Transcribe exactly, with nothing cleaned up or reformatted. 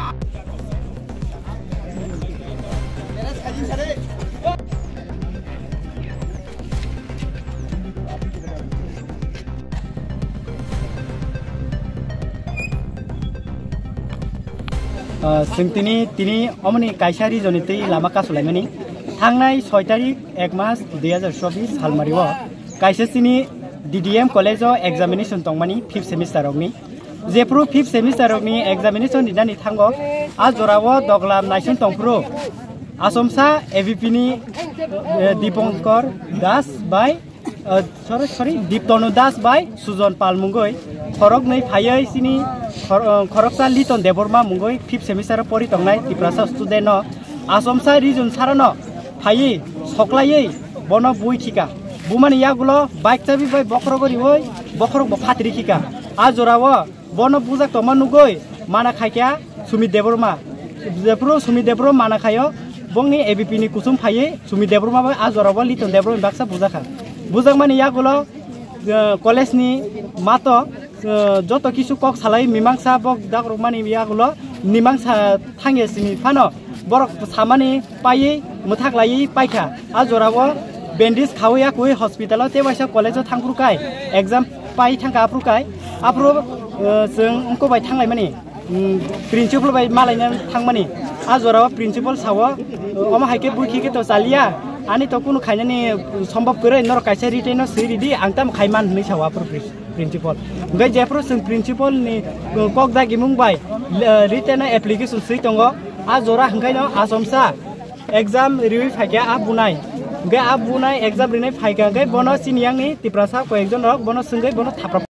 Ah, chwng tini, tini omoni kaisa region ni twi lama kasulaimani. Thangnai soi tarik ek mas dui hazar chobbish salmari o kaisa chini D D M college o examination tongmani fifth semester rokni. Jephru fifth semester rokni examination rinani thango, a jorao doglam naising tongphuru Asomsa A B P ni, eh, Dipankar Das bai, eh, sorry, sorry, Diptanu Das bai Sujon Pal mungoi khoroknwi phaiwi chini khor-, eh, khoroksa Liton Debbarma mungoi fifth semester o pori tongnai Tiprasa student no Asomsa region sarano phaiwi soklaiwi bono bui khika. Bumani yagulo bike chabi bai bokhorok riwi bokhorok bo phatri khika. A jorao bono bujak tongma nugwi mana khaikha Sumit Debbarma. Jephru Sumit Debbarma mana khaio, bongni A B P ni kusum phaiwi Sumit Debbarma bai a jorao Liton Debbarma baksa bujakha. Bujakmani yagulo, eh, college ni mato, eh, joto kisu kok salai mimangsa bok dakrokmani yagulo nimangsa thangya sini phano borok samani paiwi mwthak laiwi paikha. A jorao bandage khawi yakwi hospital o tei waisa college o thangphuru kai exam pai thangkha aphuru kai. Aphuru, eh, chwng wngko bai thanglaimani, mm, principal bai malaina thangmani. A jorao principal sao, omo hai khe bui khikhe to chaliya, ani to kunu khainani sombhob kwrwi, norok kaisa written no swi ridi, ang tamo khaiman hwnwi sao aphuru pri-, principal. Hwnkhe jephuru chwng principal ni, uh, kok dagimung bai, uh, written application swi tongo, a jora hwnkhaino Asomsa exam riwi phaikha a bunai. Hwnkhe a bunai exam rinai phaikha hwnkhe bono chini yangni Tiprasa koi ekjon rok bono swngwi bono thapra